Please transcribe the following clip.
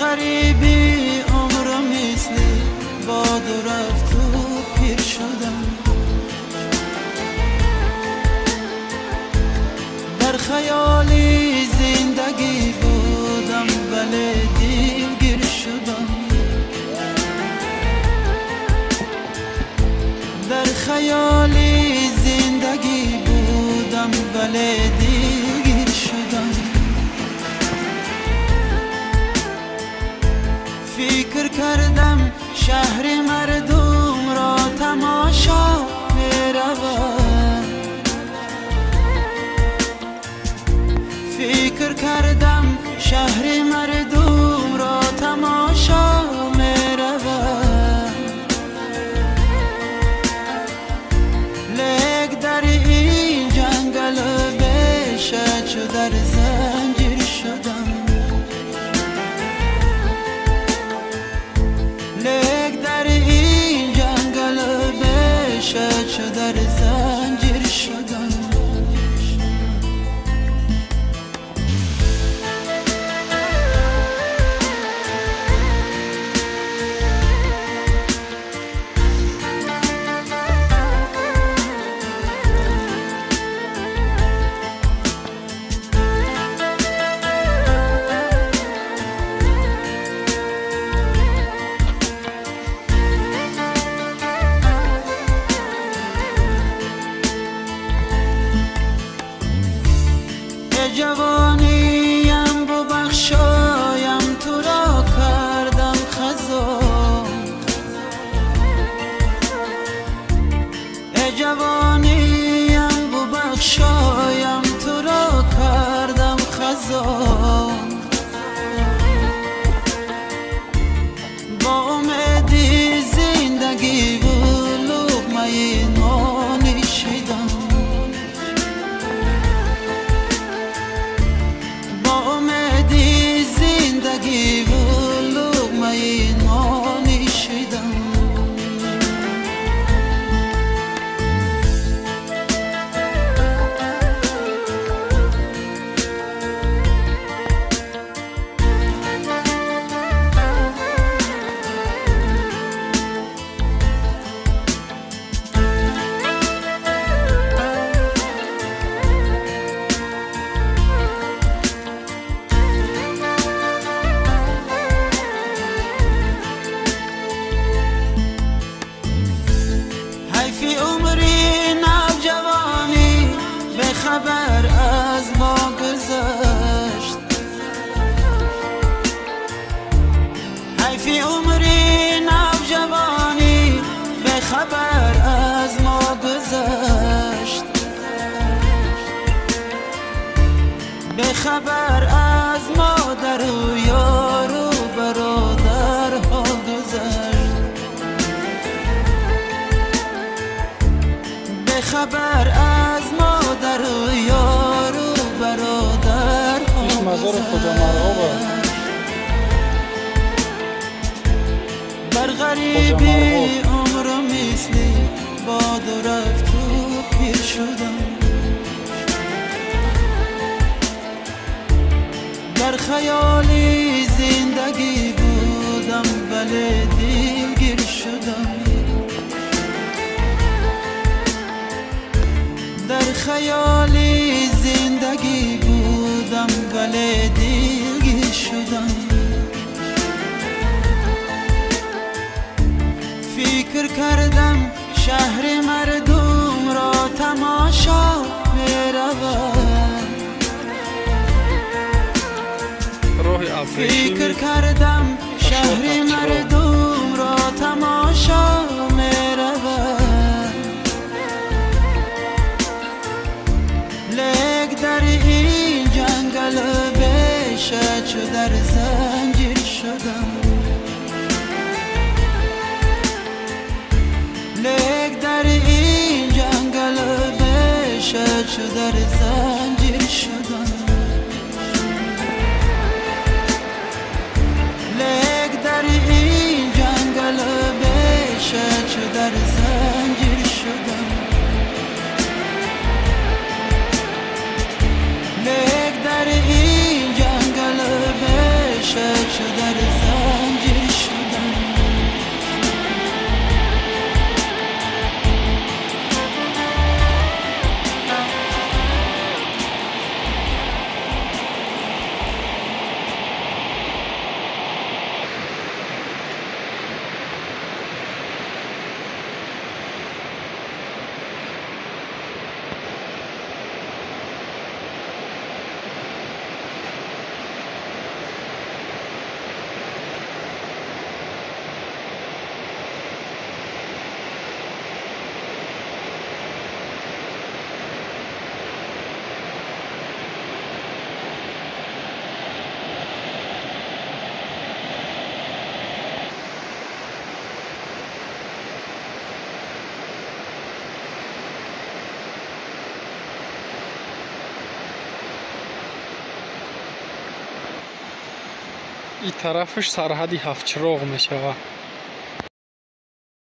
غریبی عمرم مثل باد رفت و پیر شدم. در خیالی زندگی بودم ولی دلگیر شدم. در خیالی زندگی بودم ولی دلگیر شدم. فکر کردم شهر مردم را تماشا می رود. فکر کردم شهر مردم را تماشا می رود. لیک در این جنگل بیشه چو در زنجیر شدم. لیک در این جنگل بیشه چو در زنجیر شدم. جوانیم ببخشایم تو را کردم خزان. ای جوانیم ببخشایم تو را کردم خزان. با امیدی زندگی و لقمه نانی شدم. زندگی و لقمه نانی شدم. حیفی عمری نوجوانی به خبر از ما گذشت. حیفی عمری نوجوانی به خبر از ما گذشت. به خبر از مادر و یار و برادرها گذشت. به خبر از مادر و یار و برادرها گذشت. بر غریبی عمرم مثل باد رفت و پیر شدم. در خیالی زندگی بودم ولی دلگیر شدم. در خیالی زندگی بودم ولی دلگیر شدم. فکر کردم شهر مردم را تماشا می رود. فکر کردم شهر مردم را تماشا می رود. لیک در این جنگل بیشه چو در زنجیر شدم. لیک در این جنگل بیشه چو در زنجیر شدم. لیک در این جنگل بیشه چو در زنجیر شدم. لیک در این جنگل بیشه چو در И тарафаш сарҳади Ҳафтчироғ мешавад.